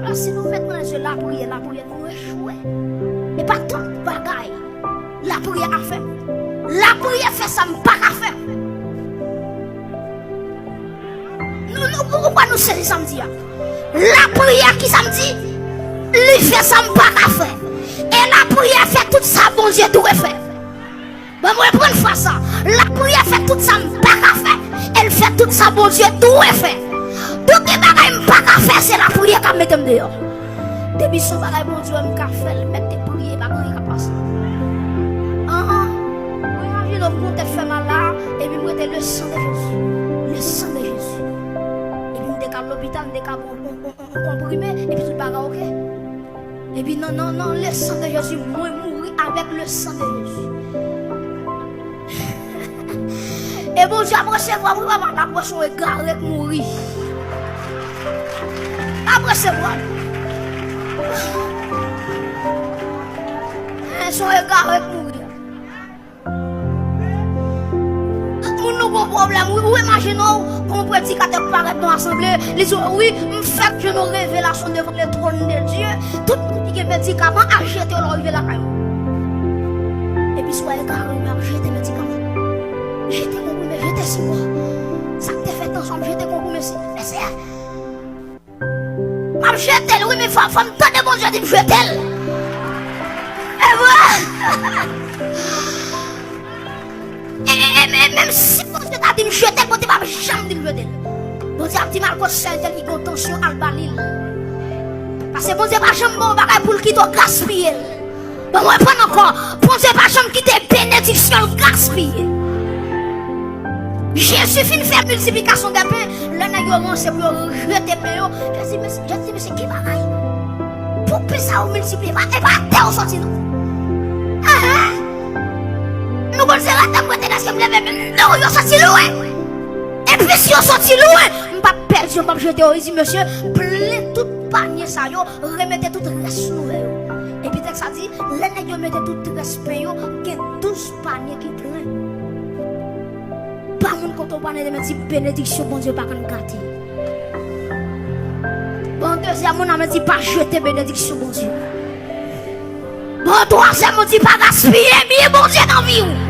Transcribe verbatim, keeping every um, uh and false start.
Si nou met nan zye lapriyè, lapriyè nou echwe. E pa tout bagay lapriyè ka fè. Lapriyè fè sa m pa ka fè. Nou, nou, ou kwè nou sezi sa m di a? Lapriyè ki sa m di? Li fè sa m pa ka fè. E lapriyè fè tout sa Bondye dwe fè. Bon, mwen pran fwa sa. Lapriyè fè tout sa m pa ka fè. E l fè tout sa Bondye dwe fè. Tout de bagay m pa ka fè, se lapriyè k ap mete m deyò. Depi se yon bagay Bondye wè m ka fè, l mèt te priye, pa gen anyen k ap pase. Anhan. Ou imajine w m gon tèt fè mal la, epi m rete le sang de Jésus. Le sang de Jésus. Epi m te ka al lopital, m te ka pran yon, yon, yon, yon konprime, epi tout bagay oke. Epi non, non, non, le sang de Jésus, mwen mouri avèk le sang de Jésus. E Bondye ap resevwa m wi papa, l ap wè se yon egare k mouri. L ap resevwa m. Eh, se yon egare k mouri. Tout moun nou gon pwoblèm wi. Ou imajine w, gon predikatè k parèt nan asanble, li di w, wi, m fèk jwenn yon revelasyon devan le trône de Dieu. Tout moun ki gen medikaman, al jete yo lè w rive lakay ou. Epi si w egare, w ap jete medikaman. Jete konprime, jete sibwa. Sa k te fè tansyon, jete konprime si. Mesye, m ap jete l, wi, men fò, fò m tande Bondye di m jete l. E vre. E, e, e, e, menm si Bondye ta di m jete l, Bondye p ap janm di m jete l. Bondye ap di m al kot sè entèl ki gen tansyon, al ba li l. Paske Bondye pa janm ba w bagay pou l kite w gaspiye l. Bon, mwen pran ankò. Bondye pa janm kite benediksyon l gaspiye. Jezi fin fè miltiplikasyon de pen, lè nèg yo ranse pou yo jete pen yo, Jezi, mesi, Jezi, mesi, ki bagay? Pou pen sa yo miltipliye, pa, e pa atè yo soti non. Ahan. Nou konn se ratanm mwen te lèske m leve men non, yo soti lwen. Epi si yo soti lwen, m p ap pèdi yo, m p ap jete yo. Li di, mesye, plen tout panye sa yo, remete tout rès nouvè yo. Epi tèks sa di, lè nèg yo mete tout rès pen yo, gen douz panye ki plen. Pa moun kote w pale, men di benediksyon Bondye pa konn gate. Bon, dezyèm moun nan men di pa jete benediksyon Bondye. Bon, twazyèm moun di pa gaspiye byen Bondye nan vi w.